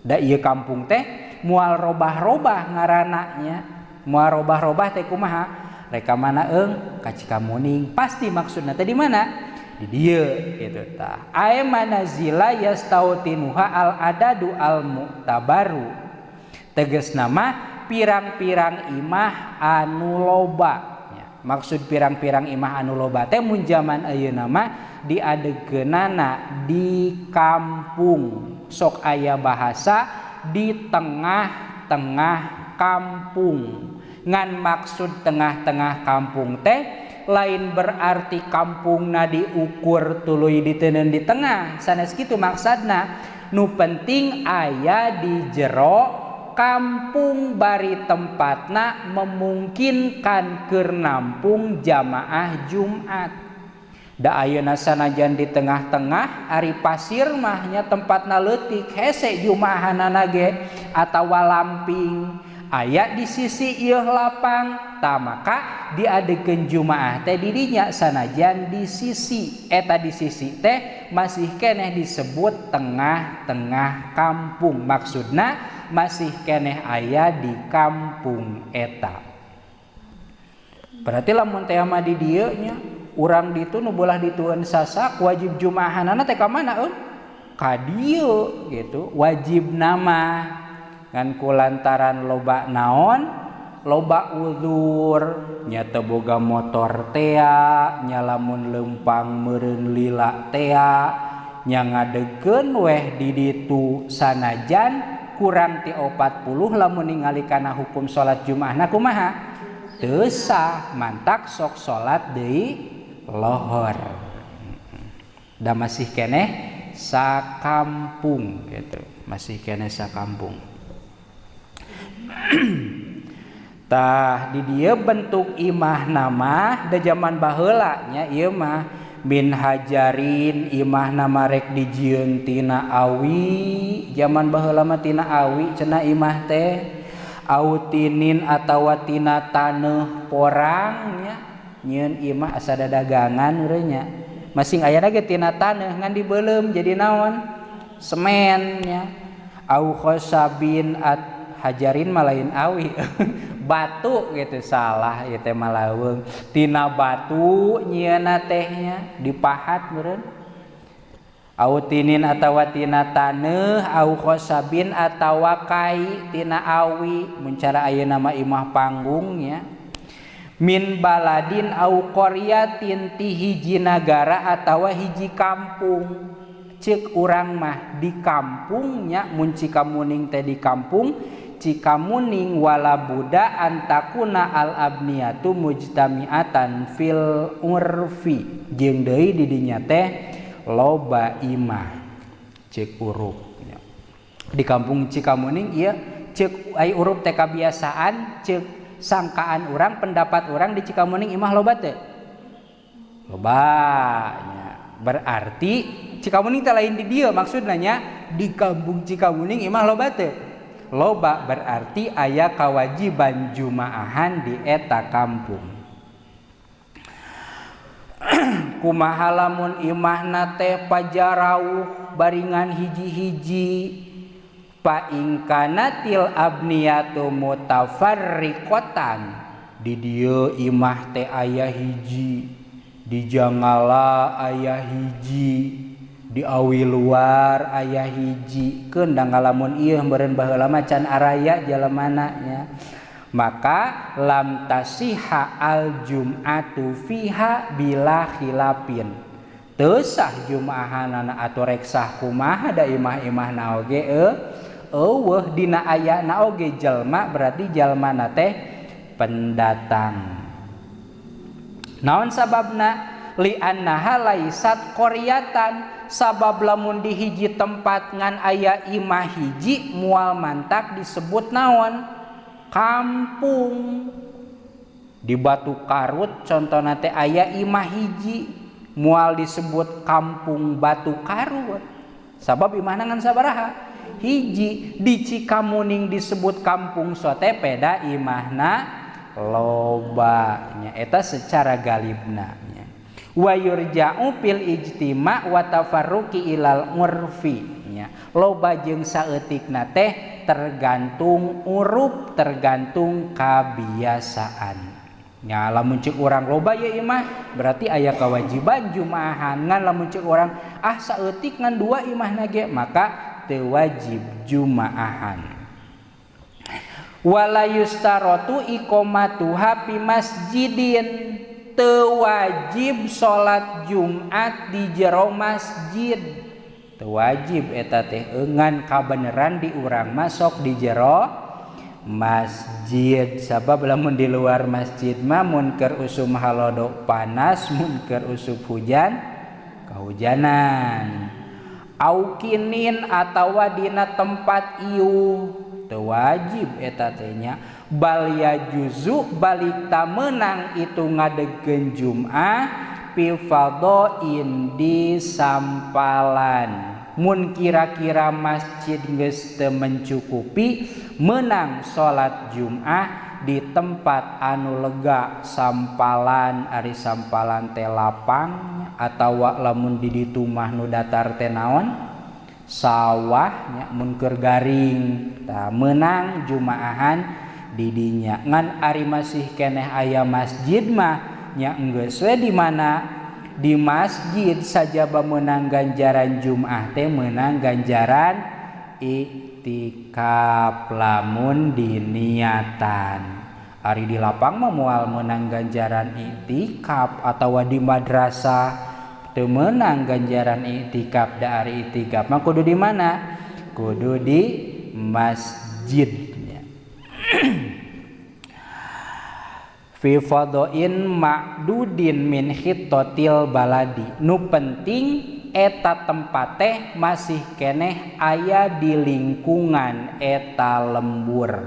Da ieu kampung teh moal robah-robah ngaranna nya. Moal robah-robah teh kumaha? Rek ka mana eung? Ka Cikamuning. Pasti maksudna teh di mana? Di dieu gitu tah. Ae manazila yastautinuha al adadu al mu'tabaru. Tegasna mah pirang-pirang imah anu loba. Maksud pirang-pirang imah anu loba teh mun jaman ayeuna mah diadegeunana di kampung. Sok aya bahasa di tengah-tengah kampung. Ngan maksud tengah-tengah kampung teh lain berarti kampungna diukur tuluy diteundeun di tengah. Sanes kitu maksudna. Nu penting aya di jero kampung bari tempatna memungkinkan keur nampung jamaah Jumat. Da ayeuna sanajan di tengah-tengah ari pasir mah nya tempatna leutik hese jumahanana ge atawa lamping aya di sisi ieu lapang tah maka diadegeun jumaah teh di dinya sanajan di sisi eta di sisi teh masih keneh disebut tengah-tengah kampung maksudna masih keneh aya di kampung eta. Berarti lamun teh mah di dieu nya urang ditu nu bolah ditueun sasak wajib jumahanana teh ka mana eum? Ka dieu gitu wajib nama ngan kulantaran loba naon loba uzur nya teu boga motor tea nya lamun leumpang meureun lila tea nya ngadegeun weh di ditu sanajan kurang ti 40 lamun ningali kana hukum salat Jumaahna kumaha teu sah mantak sok salat deui lohor da masih keneh sakampung gitu masih keneh sakampung. Tah di dieu bentuk imah nama da zaman baheula nya ieu mah min hajarin imah nama rek dijieun tina awi zaman baheula mah tina awi cenah imah teh au tinin atawa tina taneuh porang nya nyieun imah asa dadagangan urang nya masing aya ge tina taneuh ngan dibeuleum jadi naon semen nya au khosabin at hajarin mah lain awi batu gitu salah ieu teh malaweng tina batu nyieunna teh nya dipahat meureun au tinin atawa tina taneuh au khosabin atawa kai tina awi mun cara ayeuna mah imah panggung nya min baladin au qaryatin ti hiji nagara atawa hiji kampung ceuk urang mah di kampungnya mun Cikamuning teh di kampung Cikamuning wala buda antakuna al abniyatu mujtami'atan fil urfi jeung deui di dinya teh loba imah ceuk urup di kampung Cikamuning ieu ceuk ai urup teh kabiasaan ceuk sangkaan urang pendapat urang di Cikamuning imah loba teh loba nya berarti Cikamuning teh lain di dieu maksudna nya di kampung Cikamuning imah loba teh loba berarti aya kawajiban jumaahan di eta kampung. Kumaha lamun imahna teh pajarauh baringan hiji-hiji fa ingkanatil abniyatu mutafarriqatan di dieu imah teh aya hiji di Jangala aya hiji di awi luar aya hiji keun da ngalamun ieu meureun baheula mah can araya jalemana nya maka lam tasiha al jum'atu fiha bila khilafin teu sah jumaahanana atuh rek sah kumaha da imah-imahna oge eueuh dina ayana oge jelma berarti jalmana teh pendatang naon sababna li annaha laisat qaryatan sabab lamun di hiji tempat ngan aya imah hiji mual mantak disebut naon kampung di Batu Karut contohna teh aya imah hiji mual disebut kampung Batu Karut sabab imahna ngan sabaraha hiji di Cikamuning disebut kampung sote peda imahna loba nya eta secara galibna wa yurja'u fil ijtima' wa tafarruqi ilal urfi nya. Loba jeung saeutikna teh tergantung urup, tergantung kabiasaan. Nya lamun ceuk urang loba ye imah berarti aya kewajiban jumaahan, ngan lamun ceuk urang ah saeutik ngan 2 imahna ge maka teu wajib jumaahan. Wala yustaratu iqamatuha fi masjidin, teu wajib salat Jumat di jero masjid. Teu wajib eta teh ngan kabeneran di urang masuk di jero masjid, sabab lamun di luar masjid mah mun keur usum halodo panas, mun keur usum hujan kahujanan. Aukinin atawa dina tempat ieu teu wajib eta teh nya. Bal yajuzu balik ta meunang itu ngadegkeun Jumat fi fadhain di sampalan. Mun kira-kira masjid geus teu mencukupi menang salat Jumat di tempat anu lega sampalan, ari sampalan teh lapang atawa lamun di ditu mah nu datar teh naon sawah nya mun keur garing tah meunang jumaahan di dinya. Ngan ari masih keneh aya masjid mah nya enggeus we di mana di masjid sajaba meunang ganjaran Jumat teh meunang ganjaran iktikaf lamun diniatan. Ari di lapang mah moal meunang ganjaran iktikaf atawa di madrasah teu meunang ganjaran iktikaf, da ari iktikaf mah kudu di mana? Kudu di masjid. Fi fadhain ma'dudin min khittatil baladi, nu penting eta tempat teh masih keneh aya di lingkungan eta lembur.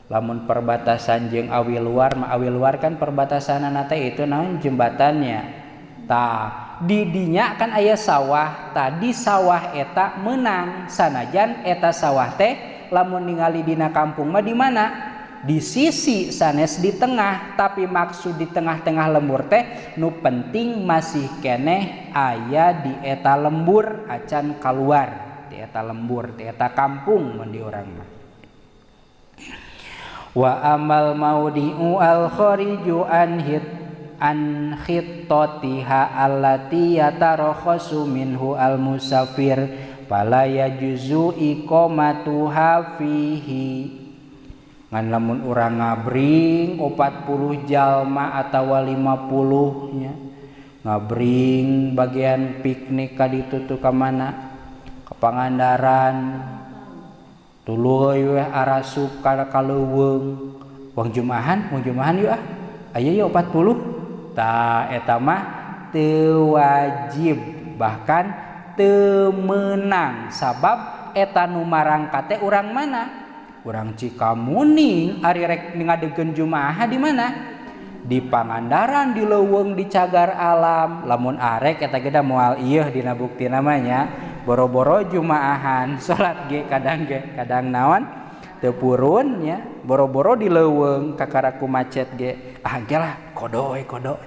Lamun perbatasan jeung awi luar mah awi luar kan perbatasanana teh itu naon jembatannya. Tah di dinya kan aya sawah, tadi sawah eta menang sanajan eta sawah teh lamun ningali dina kampung mah di mana? Di sisi sanes di tengah, tapi maksud di tengah-tengah lembur teh nu penting masih keneh aya di eta lembur acan kaluar di eta lembur di eta kampung mun di urang mah. Wa amal maudi'u al khariju an hit an khittatiha allati yatarakhasu minhu al musafir fala yajuzu iqamatuha fihi. Ngan lamun urang ngabring 40 jalma atawa 50 nya ngabring bagian piknik ka ditu tuh ka mana ka Pangandaran tuluy weh arasup ka kaleuweung wong jumahan yuk ah aya yuk 40 tah eta mah teu wajib bahkan teu meunang sabab eta nu marangkat teh urang mana? Urang Cikamuning ari rek ngadegeun jumaah di mana? Di Pangandaran di leuweung di cagar alam. Lamun arek eta ge da moal ieuh dina bukti namanya boro-boro jumaahan salat ge kadang naon teu purun nya boro-boro di leuweung kakaraku macet ge ah engke lah kodo we kodo.